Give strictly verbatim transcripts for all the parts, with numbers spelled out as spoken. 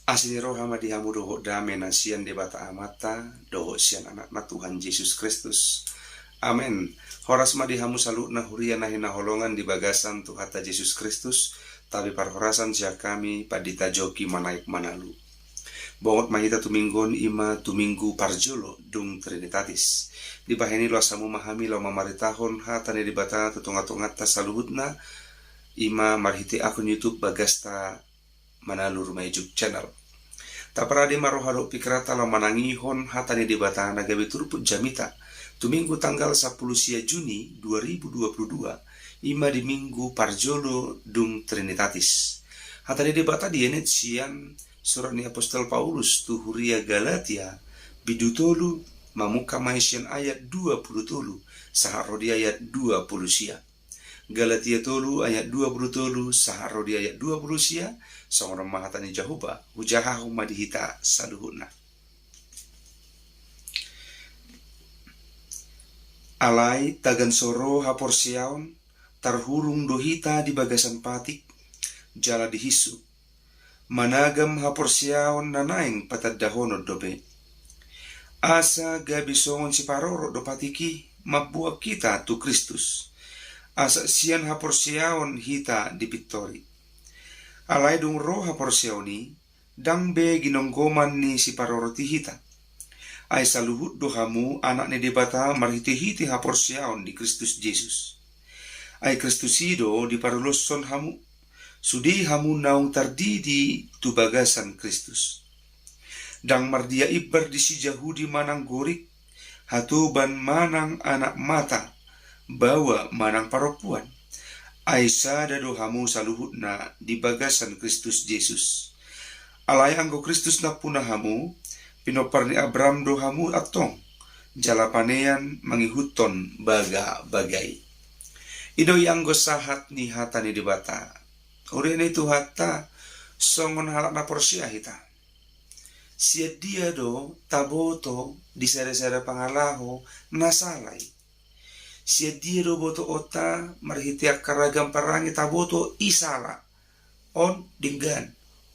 Asi ni roha ma di hamu dohot dame na sian Debata Amanta dohot sian Anakna Tuhan Jesus Kristus. Amen. Horas ma di hamu saluhutna huria na hinaholongan di bagasan Tuhanta Jesus Kristus, tabi parhorasan sian hami Pandita Joki Manaek Manalu. Bongot ma hita tu minggu on, i ma tu minggu parjolo dung Trinitatis. Dibahen i loas hamu ma hami laho mamaritahon hata ni Debata tu tongatonganta saluhutna, i ma marhite akun YouTube bagasta Manalu Ruma Ijuk Channel. Taparade ma roha dohot pingkiranta laho manangihon hata ni Debata na gabe turpuk jamita tu minggu tanggal sampulu sia Juni dua ribu dua puluh dua, i ma di minggu parjolo dung Trinitatis. Hata ni Debata dienet sian surat ni apostel Paulus tu huria Galatia, bindu tolu, mamungka ma i sian ayat dua puluh tolu sahat ro di ayat dua puluh sia. Galatia tolu ayat dua puluh tolu sahat ro di ayat dua puluh sia. Songon on ma hata ni Jahowa, hujahahon ma di hita saluhutna. Alai tagan so ro haporseaon, tarhurung do hita di bagasan patik jala dihinsuk, managam haporseaon na naeng patandahonon dope. Asa gabe songon siparorot do patik i mamboan hita tu Kristus, asa sian haporseaon hita dipintori. Alai dung ro haporseaon i, ndang be ginonggoman ni siparorot i hita. Ai saluhut do hamu anak ni Debata marhitehite haporseaon di Kristus Jesus. Ai Kristus i do diparuloshon hamu, sude hamu naung tardidi tu bagasan Kristus. Ndang mardia imbar di si Jahudi manang Gorik, hatoban manang anak mata, baoa manang parompuan. Ai sada do hamu saluhutna di bagasan Kristus Jesus. Alai anggo Kristus nampuna hamu, pinompar ni Abraham do hamu antong, jala panean mangihuthon bagabaga i. I do i anggo sahat ni hata ni Debata. Huria ni Tuhanta, songon halak na porsea hita. Sian dia do taboto di sada-sada pangalaho na sala i? Sian dia do botoonta marhite angka ragam parange taboto i sala, on denggan,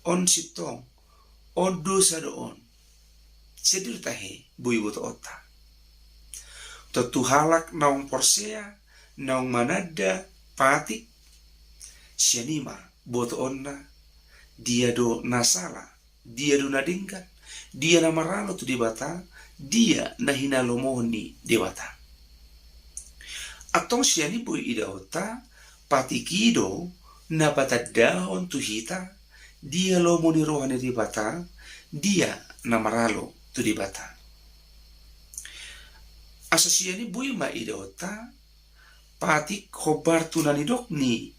on sintong, on dosa do on? Sian dia do tahe boi botoonta? Tontu halak naung porsea, naung mananda patik, sian i ma botoonna dia do na sala, dia do na denggan, dia na maralo tu Debata, dia na hinalomohon ni Debata. Antong sian i boi idaonta, patik i do na patandahon tu hita dia lomo ni roha ni Debata, dia na maralo tu Debata. Asa sian i boi ma idaonta, patik hombar tu na nidok ni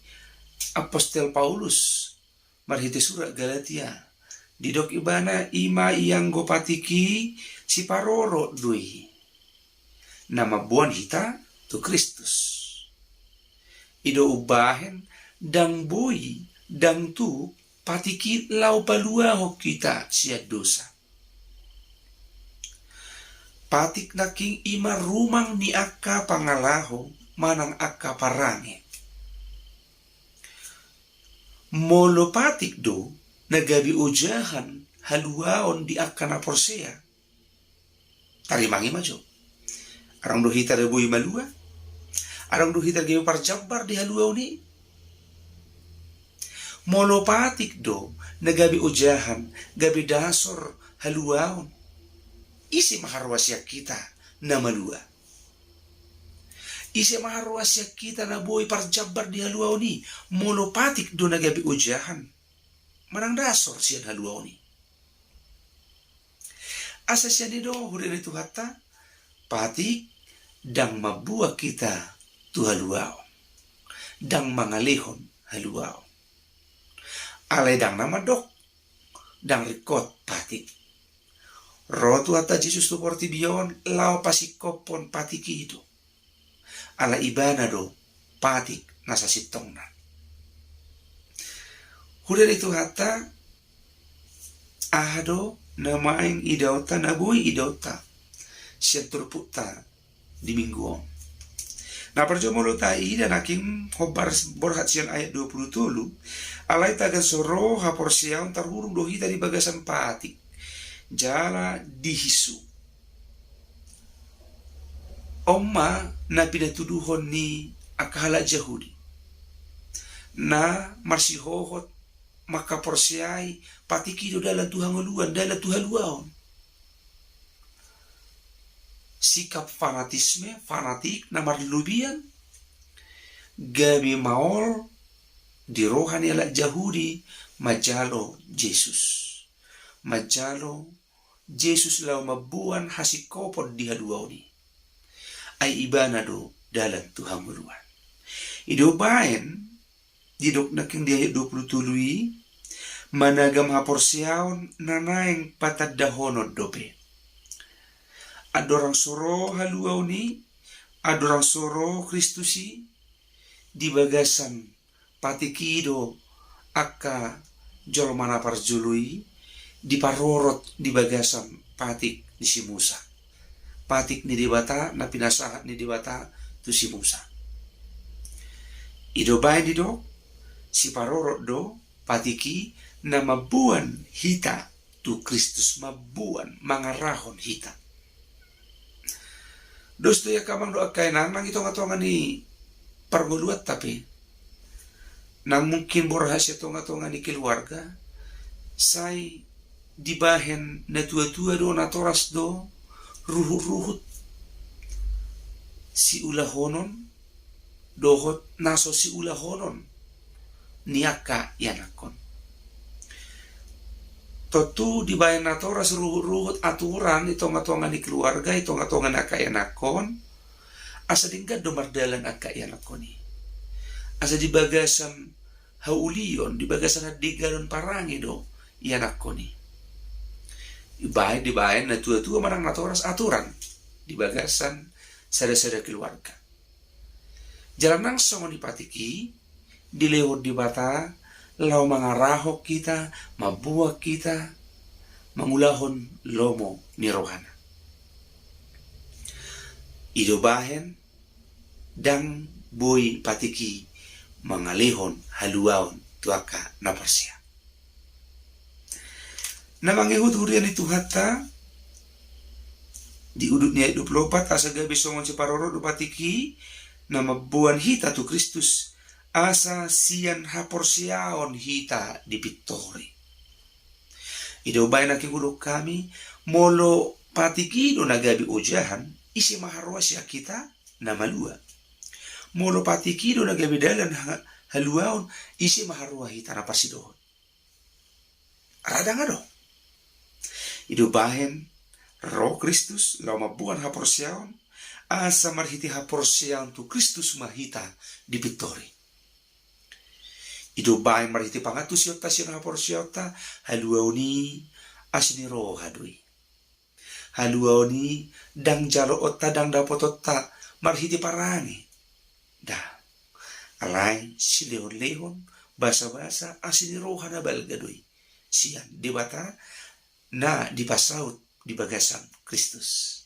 apostel Paulus marhite surat Galatia. Didok ibana, i ma i anggo patik i siparorot do i, na mamboan hita tu Kristus. I do umbahen ndang boi, ndang tuk patik i laho paluahon hita sian dosa. Patik nangkin i ma rumang ni angka pangalaho manang angka parange. Molo patik do na gabe ojahan haluaon di angka na porsea, tarimangi ma jo. Adong do hita na boi malua? Adong do hita na gabe parjambar di haluaon i? Molo patik do na gabe ojahan, gabe dasor haluaon, ise ma haroa sian hita na malua? Ise ma haroa sian hita na boi parjambar di haluaon i, molo patik do na gabe ojahan manang dasor sian haluaon i? Asa sian i do, huria ni Tuhanta, patik ndang mamboan hita tu haluaon, ndang mangalehon haluaon. Alai ndang na mandok, ndang ringkot patik. Ro Tuhanta Jesus tu portibi on laho pasingkophon patik i do. Ala ibana do patik na sasintongna. Huria ni Tuhanta, aha do na maeng idaonta, na boi idaonta sian turpukta di minggu on? Na parjolo molo taida nangkin hombar borhat sian ayat dua pulu tolu, alai tagan so ro haporseaon tarhurung do hita di bagasan patik jala dihisu. On ma na pinatuduhon ni angka halak Jahudi na marsihohot mangkaporseai patik i do dalan tu hangoluan, dalan tu haluaon. Sikap fanatisme, fanatik na marlebihan, gabe maol di roha ni halak Jahudi manjalo Jesus. Manjalo Jesus laho mamboan hasingkopon di haluaon i. Ai ibana do dalan tu hangoluan. I do baen didok nangkin di ayat dua pulu tolu i, managam haporseaon na naeng patandahonon dope. Andorang so ro haluaon i, andorang so ro Kristus i, di bagasan patik i do angka jolma na parjolo i diparorot di bagasan patik ni si Musa. Patik ni Debata na pinasahat ni Debata tu si Musa. I do baen didok, siparorot do patik i na mamboan hita tu Kristus, mamboan, mangarahon hita. Dos do i angka amang dohot angka inang nang i tongatonga ni parngoluanta pe, nang mungkin borhat sian tongatonga ni keluarga, sai dibahen natuatua do, natoras do ruhutruhut siulahonon dohot na so siulahonon ni angka ianakhon. Tontu dibahen natoras ruhutruhut aturan i tongatonga ni keluarga, i tongatonga ni angka ianakhon, asa denggan do mardalan angka ianakhon i. Asa di bagasan haulion, di bagasan handengganon parange do ianakhon i. Dibahen, dibahen natuatua manang natoras aturan di bagasan sadasada keluarga. Jala nang songon i patik i dilehon Debata laho mangarahon hita, mamboan hita mangulahon lomo ni rohana. I do bahen ndang boi patik i mangalehon haluaon tu angka na porsea. Na mangihut huria ni Tuhanta, di udut ni ayat dua pulu opat, asa gabe songon siparorot do patik i na mamboan hita tu Kristus, asa sian haporseaon hita dipintori. I do baen nangkin hudok hami, molo patik i do na gabe ojahan, ise ma haroa sian hita na malua? Molo patik i do na gabe dalan ha-, haluaon, ise ma haroa hita na parsidohot? Ra ndang adong. I do baen ro Kristus laho mamboan haporseaon, asa marhite haporseaon tu Kristus ma hita dipintori. I do baen marhite pangantusionta sian haporseaonta, haluaon i asi ni roha do i. Haluaon i ndang jaloonta, ndang dapotonta marhite parange. Ndang. Alai silehonlehon, basabasa asi ni roha na balga do i sian Debata na dipasaut di bagasan Kristus.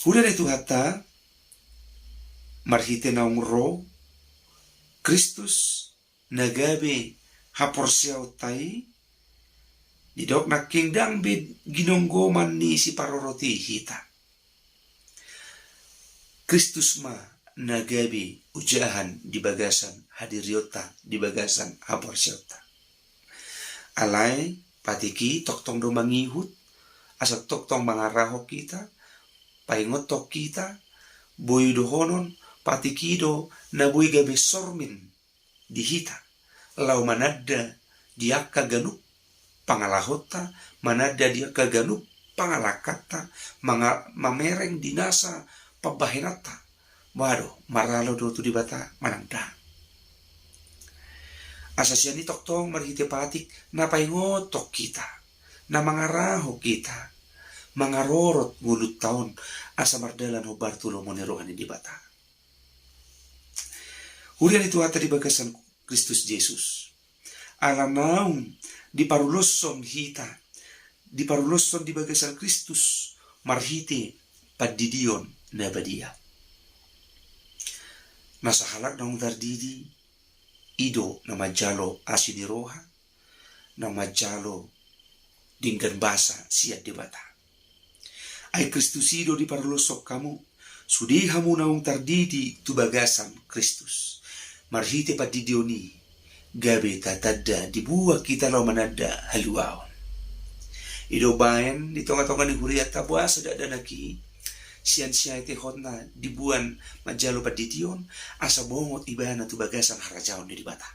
Huria ni Tuhanta, marhite naung ro Kristus na gabe haporseaonta i, didok nangkin ndang be ginonggoman ni siparorot i hita. Kristus ma na gabe ojahan di bagasan hadirionta, di bagasan haporseaonta. Alai patik i tongtong do mangihut, asa tongtong mangarahon hita, paingothon hita, boi dohonon patik i do na boi gabe sormin di hita, laho mananda di angka ganup pangalahonta, mananda di angka ganup pangalangkanta, manga-, mamereng di nasa pambahenanta, boha do, maralo do tu Debata manang ndang. Asa sian i tongtong marhite patik na paingothon hita, na mangarahon hita, mangarorot ngolunta on, asa mardalan hombar tu lomo ni roha ni Debata. Huria ni Tuhanta di bagasan Kristus Jesus. Ala naung diparuloshon hita, diparuloshon di bagasan Kristus marhite pandidion na badia. Na sahalak naung tardidi, i do na manjalo asi ni roha, na manjalo denggan basa sian Debata. Ai Kristus i do diparloshon hamu, sude hamu naung tardidi tu bagasan Kristus. Marhite pandidion i, gabe tatanda dibuat hita laho mananda haluaon. I do umbahen di tonga-tonga ni hurianta boasa dakdanak i, sian sihaetehonna diboan manjalo pandidion, asa bongot ibana tu bagasan harajaon ni Debata.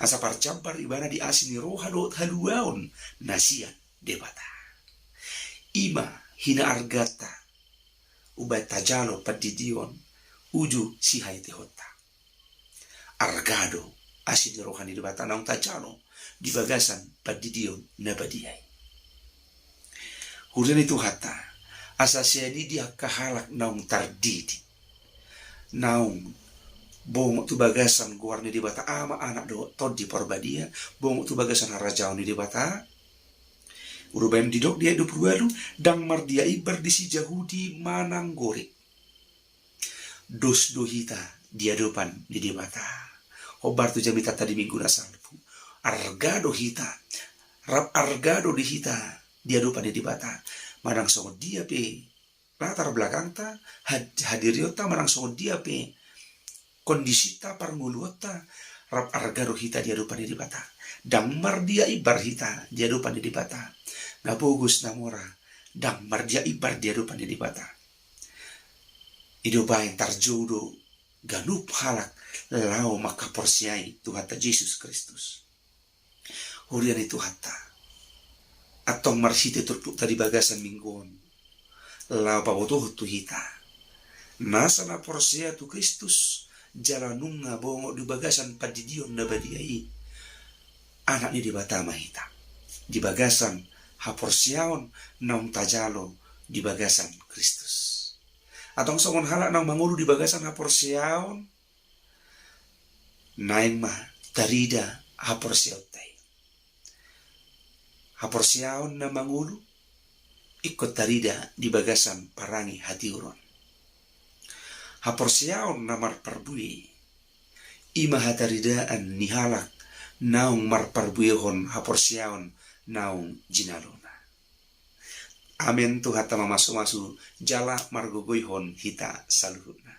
Asa parjambar ibana di asi ni roha dohot haluaon na sian Debata. I ma hinaarganta umbahen tajalo pandidion uju sihaetehonta. Arga do asi ni roha ni Debata naung tajalo di bagasan pandidion na badia i. Huria ni Tuhanta, asa sian i di angka halak naung tardidi, naung bongot tu bagasan goar ni Debata Ama, Anak dohot Tondi Parbadia, bongot tu bagasan harajaon ni Debata. Urubaen didok di ayat dua puluh walu, ndang mardia imbar di si Jahudi manang Gorik. Dos do hita di adopan ni Debata. Hombar tu jamitanta di Minggu na salpu. Arga do hita. Rap arga do di hita di adopan ni Debata. Manang songon dia pe latar belakangta, had-, hadirionta manang songon dia pe kondisinta, parngoluonta, rap arga do hita di adopan ni Debata. Ndang mardia imbar hita di adopan ni Debata. Na pogos na mora, ndang mardia imbar di adopan ni Debata. I do umbahen tarjou do ganup halak laho mangkaporseai Tuhanta Jesus Kristus. Huria ni Tuhanta, antong marhite turpukta di bagasan Minggu on, laho pabotohon tu hita, nasa na porsea tu Kristus jala nunga bongot di bagasan pandidion na badia i, anak ni Debata ma hita di bagasan haporseaon naung tajalo di bagasan Kristus. Antong songon halak naung mangolu di bagasan haporseaon, naeng ma tarida haporseaonta i. Haporseaon na mangolu ingkon tarida di bagasan parange hatiuron. Haporseaon na marparbue, i ma hataridaan ni halak naung marparbuehon haporseaon naung jinalona. Amen. Tuhanta mamasumasu jala margogoihon hita saluhutna.